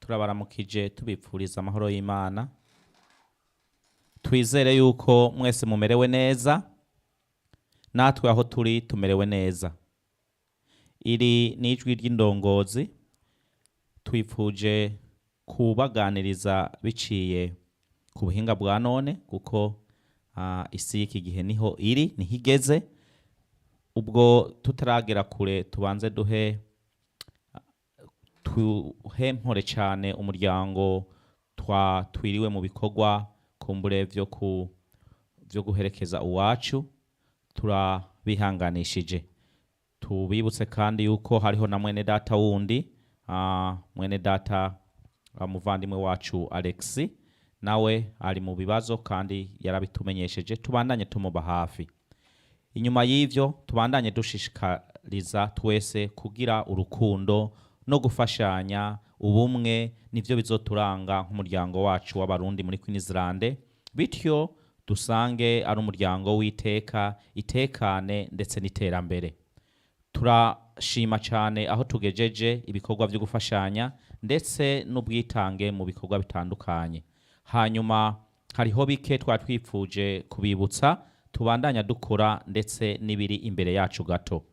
Turabaramukije, tubipfuriza amahoro y'Imana. Twizere yuko mwese mumerewe neza, natwe aho turi tumerewe neza. Iri ni ijwi ry'indongozi. Twifuje kubaganiriza biciye ku buhinga bwa none, kuko isi y'iki gihe niho iri, niho igeze. Ubwo tutaragera kure, tubanze duhe mpore cyane umuryango twiriwe mu bikorwa kumbure vyo guherekeza uwacu. Turabihanganishije. Tubibutse kandi yuko hariho na mwene data wundi, mwene data, muvandimwe wacu Alexi, nawe ari mu bibazo kandi yarabitumenyesheje. Tubandanye tumuba hafi. Inyuma y'ivyo, tubandanye dushishikariza twese kugira urukundo no gufashanya. Ubumwe nivyo bizoturanga nk'umuryango wacu w'Abarundi muri Queensland, bityo dusange ari umuryango w'iteka, itekane ndetse n'iterambere. Turashima cyane aho tugejeje ibikorwa byo gufashanya ndetse n'ubwitange mu bikorwa bitandukanye. Hanyuma hariho bike twari twifuje kubibutsa tubandanya dukora ndetse n'ibiri imbere yacu gato.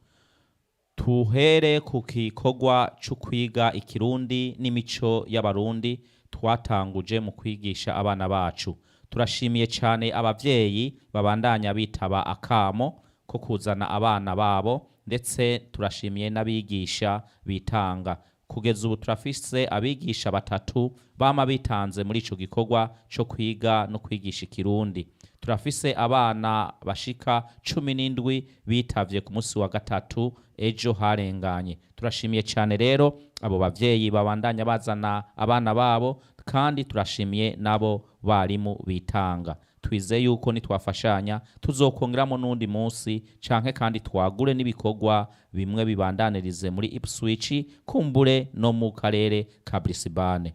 Tuhere ku gikorwa cyo kwiga Ikirundi n'imico y'Abarundi twatanguje mu kwigisha abana bacu. Turashimiye cyane abavyeyi babandanya bitaba akamo ko kuzana abana babo, ndetse turashimiye n'abigisha bitanga. Kugeza ubu turafise abigisha batatu bama bitanze muri ico gikorwa co kwiga no kwigisha Ikirundi. Turafise abana bashika 17 bitavye ku munsi wa gatatu ejo harenganye. Turashimiye cyane rero abo bavyeyi babandanya bazana abana babo, kandi turashimiye n'abo barimu bitanga. Twizeye yuko nitwafashanya tuzokongeramo n'undi munsi, canke kandi twagure n'ibikorwa bimwe bibandanirize muri Ipswich, kumbure no mu karere ka Brisbane.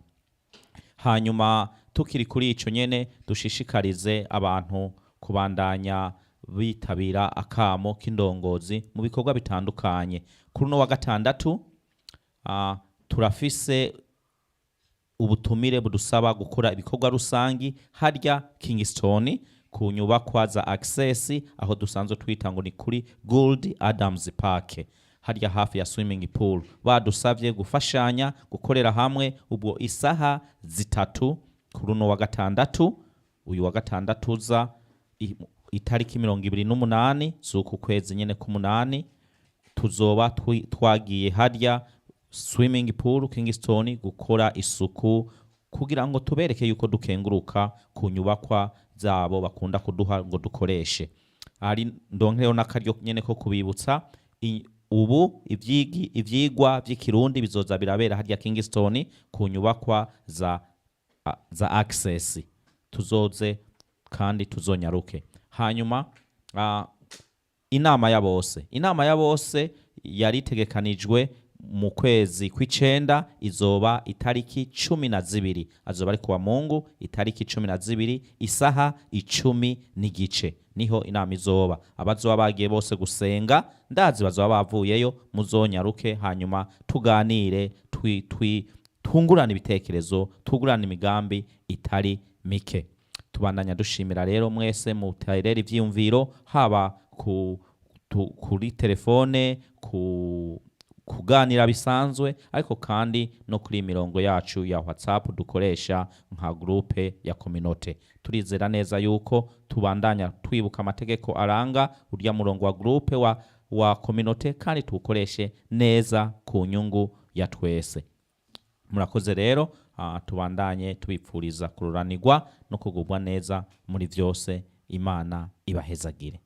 Hanyuma tukiri kuri ico nyene, dushishikarize abantu kubandanya bitabira akamo k'indongozi mu bikorwa bitandukanye. Kuri uno wa gatandatu, turafise ubutumire budusaba gukora ibikorwa rusangi harya Kingston ku nyubakwa za Access, aho dusanzwe twita ngo ni kuri Gold Adams Park, harya hafi ya swimming pool. Badusavye gufashanya gukorera hamwe. Ubwo isaha 3 kuri uno wa gatandatu, uyu wa gatandatu uza, itariki 28 z'uku kwezi nyene k'umunani, tuzoba twagiye harya swimming pool Kingston gukora isuku, kugira ngo tubereke yuko dukenguruka ku nyubakwa zabo bakunda kuduha ngo dukoreshe. Ari ndonkereho n'akaryo nyene ko kubibutsa ubu ivyigwa vy'Ikirundi bizoza birabera harya Kingston ku nyubakwa za Access. Tuzoze kandi tuzonyaruke. Hanyuma inama ya bose yari itegekanijwe mu kwezi kw'icenda izoba itariki 12, azoba ari kuwa Mungu, itariki 12, isaha 10:30 niho inama izoba. Abazoba bagiye bose gusenga, ndazi bazoba bavuyeyo, muzonyaruke, hanyuma tuganire, twungurane ibitekerezo, tugurane imigambi itari mike. Tubandanya dushimira rero mwese muterera ivyiyumviro, haba kuri telefone, ku kuganira bisanzwe, ariko kandi no kuri mirongo yacu ya WhatsApp dukoresha nka groupe ya communauté. Turizera neza yuko tubandanya twibuka amategeko aranga urya murongo wa groupe wa communauté, kandi tuwukoreshe neza ku nyungu ya twese. Murakoze rero. Tubandanye tubipfuriza kururanirwa no kugubwa neza muri vyose. Imana ibahezagire.